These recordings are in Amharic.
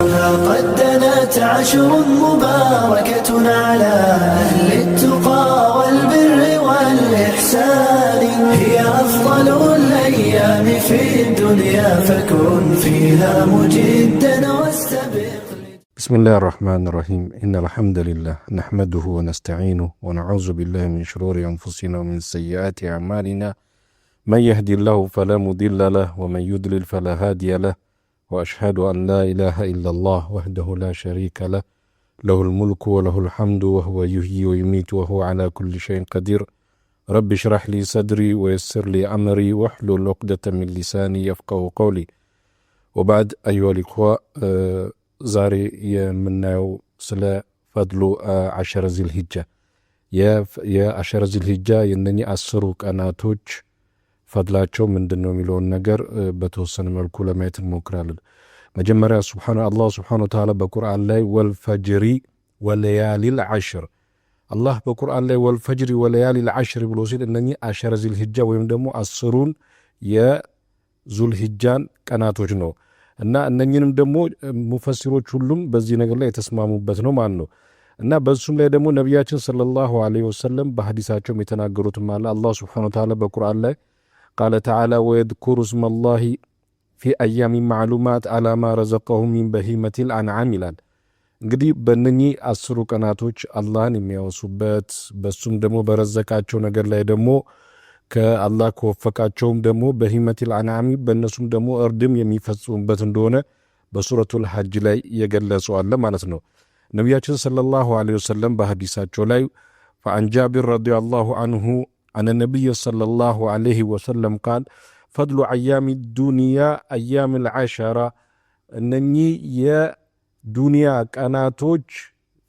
قد دنت عشر مباركة على أهل التقى والبر والإحسان، هي أفضل الأيام في الدنيا، فكن فيها مجدا واستبق. بسم الله الرحمن الرحيم، إن الحمد لله نحمده ونستعينه ونعوذ بالله من شرور أنفسنا ومن سيئات أعمالنا، من يهدي الله فلا مضل له ومن يضلل فلا هادي له، وأشهد أن لا إله إلا الله وحده لا شريك له، له الملك وله الحمد وهو يحيي ويميت وهو على كل شيء قدير. رب اشرح لي صدري ويسر لي أمري واحلل عقدة من لساني يفقهوا قولي. وبعد، أيها الإخوة، ዛሬ የምናየው ስለ ፈድሉ عشر ذي الحجة፣ የ عشر ذي الحجة የእነኚህ 10ሩ ቀናቶች ፈድላቸው ምንድን ነው የሚለውን ነገር በተወሰነ መልኩ ለማየት እንሞክራለን። መጀመሪያ አላህ سبحانه وتعالى በቁርአን ላይ والفجر وليال عشر፣ አላህ በቁርአን ላይ والفجر وليال عشر ብሎ ሲል እነኚህ عشر ذي الحجة ወይም ደግሞ 10ሩን የዙልሂጃን ቀናቶች ነው እና እነኚህንም ደግሞ ሙፈሲሮች ሁሉም በዚህ ነገር ላይ የተስማሙበት ነው ማለት ነው። እና በሱም ላይ ደግሞ ነቢያችን صلى الله عليه وسلم በሐዲሳቸውም የተናገሩትም አለ። አላህ سبحانه وتعالى በቁርአን ላይ قال تعالى: ويذكروا اسم الله في أيام معلومات على ما رزقهم من بهيمة الأنعام ይላል። እንግዲህ በእነኚህ 10ሩ ቀናቶች አላህን የሚያወሱበት፣ በሱም ደግሞ በረዘቃቸው ነገር ላይ ደግሞ ከአላህ ከወፈቃቸውም ደግሞ بهيمة الأنعام በእነሱም ደግሞ እርድም የሚፈጽሙበት እንደሆነ በሱረቱል ሐጅ ላይ የገለጸው አለ ማለት ነው። ነቢያችን صلى الله عليه وسلم በሐዲሳቸው ላይ فعن جابر رضي الله عنه أن النبي صلى الله عليه وسلم قال: فضل أيام الدنيا أيام العشرة፣ እነኚህ የዱንያ ቀናቶች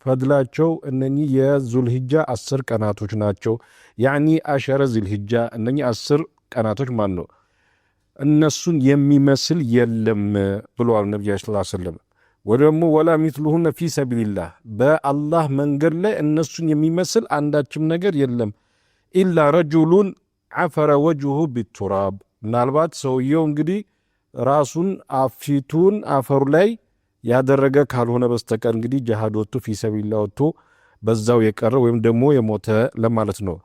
ፈድላቸው እነኚህ የዙልሂጃ 10 ቀናቶች ናቸው። يعني عشر ذي الحجة፣ እነኚህ 10 ቀናቶች ማን ነው፣ እነሱን የሚመስል የለም ብለዋል ነቢያችን صلى الله عليه وسلم። ወይ ደግሞ ولا مثلهن في سبيل الله፣ በአላህ መንገድ ላይ እነሱን የሚመስል አንዳችም ነገር የለም። إلا رجل عفر وجهه بالتراب፣ ምናልባት ሰውየው እንግዲህ ራሱን ፊቱን አፈሩ ላይ ያደረገ ካልሆነ በስተቀር፣ እንግዲህ ጂሃድ ወጥቶ في سبيل الله ወጥቶ በዛው የቀረ ወይም ደግሞ የሞተ ለማለት ነው።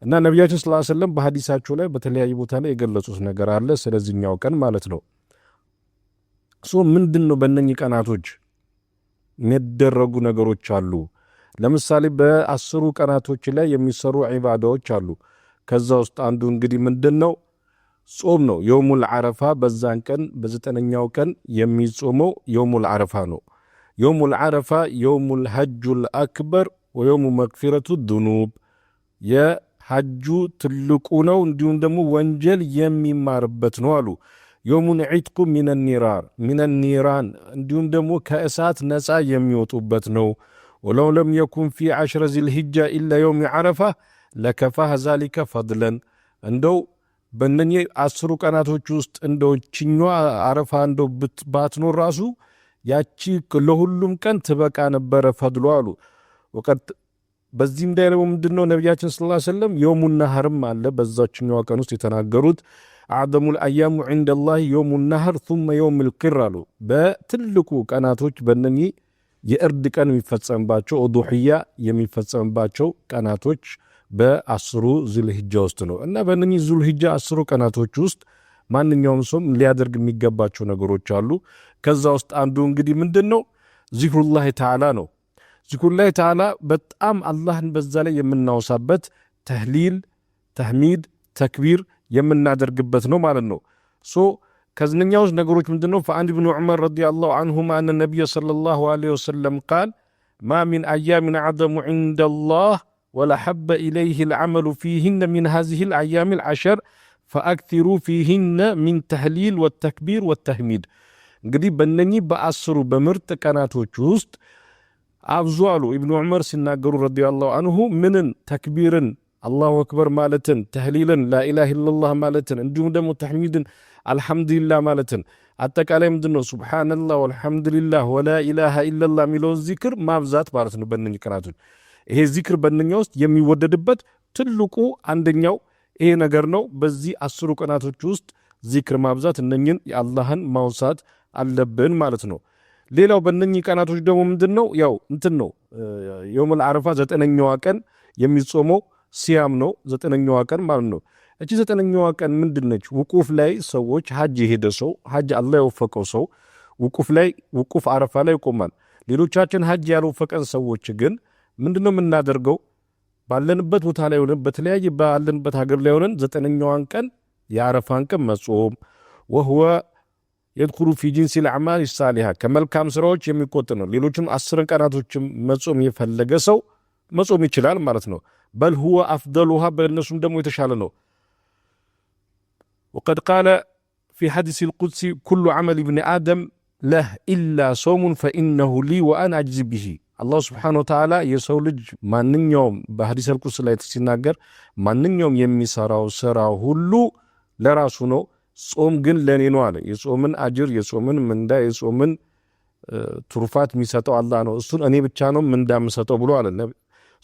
እና ነቢያችን صلى الله عليه وسلم በሐዲሳቸው ላይ በተለያዩ ቦታ ላይ የገለጹት ነገር አለ ስለዚህኛው ቀን ማለት ነው። So ምንድን ነው፣ በእነኚህ ቀናቶች የሚደረጉ ነገሮች አሉ። ለምሳሌ በ10ሩ ቀናቶች ላይ የሚሰሩ ዒባዳዎች አሉ። ከዛ ውስጥ አንዱ እንግዲህ ምንድን ነው? ጾም ነው። يوم العرفة፣ በዛን ቀን በ9ኛው ቀን የሚጾመው يوم العرفة ነው። يوم العرفة يوم الحج الأكبر ويوم مغفرة الذنوب፣ የሐጁ ትልቁ ነው፣ እንዲሁም ደግሞ ወንጀል የሚማርበት ነው አሉ። يوم العتق من النيران من النيران፣ እንዲሁም ደግሞ ከእሳት ነፃ የሚወጡበት ነው። ولو لم يكن في عشر ذي الحجة إلا يوم عرفة لكفاه ذلك فضلا፣ እንደው በእነኚህ 10ሩ ቀናቶች ውስጥ እንደው ችኛዋ አረፋ እንደው ባትኖር ራሱ ያቺ ለሁሉም ቀን ትበቃ ነበረ ፈድሎ አሉ። وقد በዚህም ላይ ደግሞ ምንድነው፣ ነቢያችን صلى الله عليه وسلم يوم النحر ም አለ በዛችኛዋ ቀን ውስጥ የተናገሩት። أعظم الأيام عند الله يوم النحر ثم يوم القر አሉ። በትልቁ ቀናቶች በእነኚህ የእርድ ቀን የሚፈጸምባቸው፣ ኡዱሕያ የሚፈጸምባቸው ቀናቶች በ10ሩ ዙልሂጃ ውስጥ ነው። እና በእነኚህ ዙልሂጃ 10ሩ ቀናቶች ውስጥ ማንኛውም ሰው ሊያደርግ የሚገባቸው ነገሮች አሉ። ከዛ ውስጥ አንዱ እንግዲህ ምንድን ነው? ذكر الله تعالى ነው። ذكر الله تعالى በጣም አላህን በዛ ላይ የምናወሳበት፣ ተህሊል፣ ተህሚድ፣ ተክቢር የምናደርግበት ነው ማለት ነው። So ከዝነኛው ነገሮች ምንድን ነው? فعن ابن عمر رضي الله عنهما أن النبي صلى الله عليه وسلم قال: ما من أيام أعظم عند الله ولا أحب إليه العمل فيهن من هذه الأيام العشر، فأكثروا فيهن من التهليل والتكبير والتحميد። እንግዲህ በእነኚህ በ10ሩ በምርጥ ቀናቶች ውስጥ አብዙ አሉ ኢብኑ ዑመር ሲናገሩ رضي الله عنه። ምንን? ተክቢርን፣ الله أكبر ማለትን፣ ተህሊልን፣ لا إله إلا الله ማለትን፣ እንዲሁም ደግሞ ተሕሚድን፣ አልሐምዱሊላህ ማለትን፣ አጠቃላይ ምንድን ነው፣ سبحان الله والحمد لله ولا إله إلا الله የሚለውን ዚክር ማብዛት ማለት ነው። በእነኚህ ቀናቶች ይሄ ዚክር በእነኛ ውስጥ የሚወደድበት ትልቁ አንደኛው ይሄ ነገር ነው። በዚህ 10ሩ ቀናቶች ውስጥ ዚክር ማብዛት፣ እነኝን የአላህን ማውሳት አለብን ማለት ነው። ሌላው በእነኚህ ቀናቶች ደግሞ ምንድን ነው ያው እንትን ነው يوم العرفة 9ኛዋ ቀን የሚጾመው ሲያም ነው። 9ኛዋ ቀን ማለት ነው። እቺ 9ኛዋ ቀን ምንድነች? ውቁፍ ላይ ሰዎች ሐጅ የሄደ ሰው ሐጅ አላህ የወፈቀው ሰው ውቁፍ ላይ ውቁፍ አረፋ ላይ ይቆማል። ሌሎቻችን ሐጅ ያልወፈቀን ሰዎች ግን ምንድነው የምናደርገው? ባለንበት ቦታ ላይ ሆነን በተለያየ ባለንበት ሀገር ላይ ሆነን 9ኛዋን ቀን የአረፋን ቀን መጾም وهو يدخل في جنس الأعمال الصالحة ከመልካም ስራዎች የሚቆጠር ነው። ሌሎችም 10 ቀናቶችም መጾም የፈለገ ሰው መጾም ይችላል ማለት ነው። بل هو أفضلها በእነሱም ደግሞ የተሻለ ነው። وقد قال في الحديث القدسي كل عمل ابن آدم له إلا صوم فإنه لي وأنا أجزي به። አላሁ سبحانه وتعالى የሰው ልጅ ማንኛውም በ حديث القدسي ላይ ሲናገር ማንኛውም የሚሰራው ስራ ሁሉ ለራሱ ነው፣ ጾም ግን ለእኔ ነው አለ። የጾምን አጅር፣ የጾምን ምንዳ፣ የጾምን ትሩፋት የሚሰጠው አላህ ነው፣ እሱን እኔ ብቻ ነው ምንዳ የምሰጠው ብሎ አለ።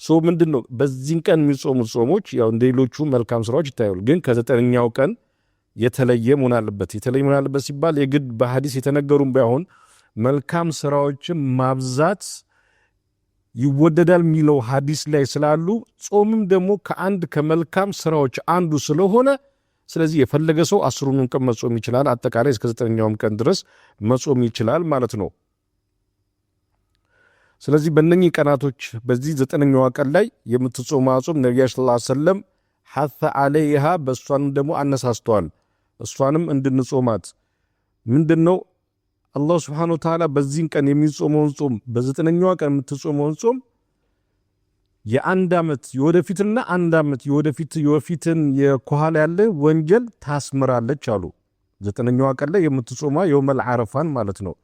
So ምንድን ነው በዚህን ቀን የሚጾሙ ጾሞች ያው እንደ ሌሎቹ መልካም ስራዎች ይታያሉ፣ ግን ከ9ኛው ቀን የተለየ መሆን አለበት። የተለየ መሆን አለበት ሲባል የግድ በሐዲስ የተነገሩም ባይሆን መልካም ስራዎችን ማብዛት ይወደዳል የሚለው ሐዲስ ላይ ስላሉ ጾምም ደግሞ ከአንድ ከመልካም ስራዎች አንዱ ስለሆነ ስለዚህ የፈለገ ሰው 10ሩንም ቀን መጾም ይችላል። አጠቃላይ እስከ 9ኛውም ቀን ድረስ መጾም ይችላል ማለት ነው። ስለዚህ በእነኚህ ቀናቶች በዚህ 9ኛዋ ቀን ላይ የምትጾመው ጾም ነቢያችን صلى الله عليه وسلم حث عليها በእሷንም ደግሞ አነሳስተዋል። እሷንም እንድንጾማት ምንድነው አላህ سبحانه وتعالى በዚህን ቀን የሚጾመውን ጾም በ9ኛዋ ቀን የምትጾመውን ጾም የአንድ ዓመት የወደፊትና አንድ ዓመት የወደፊት የወፊትን የኋላ ያለ ወንጀል ታስምራለች አሉ። 9ኛዋ ቀን ላይ የምትጾማ يوم العرفة ን ማለት ነው።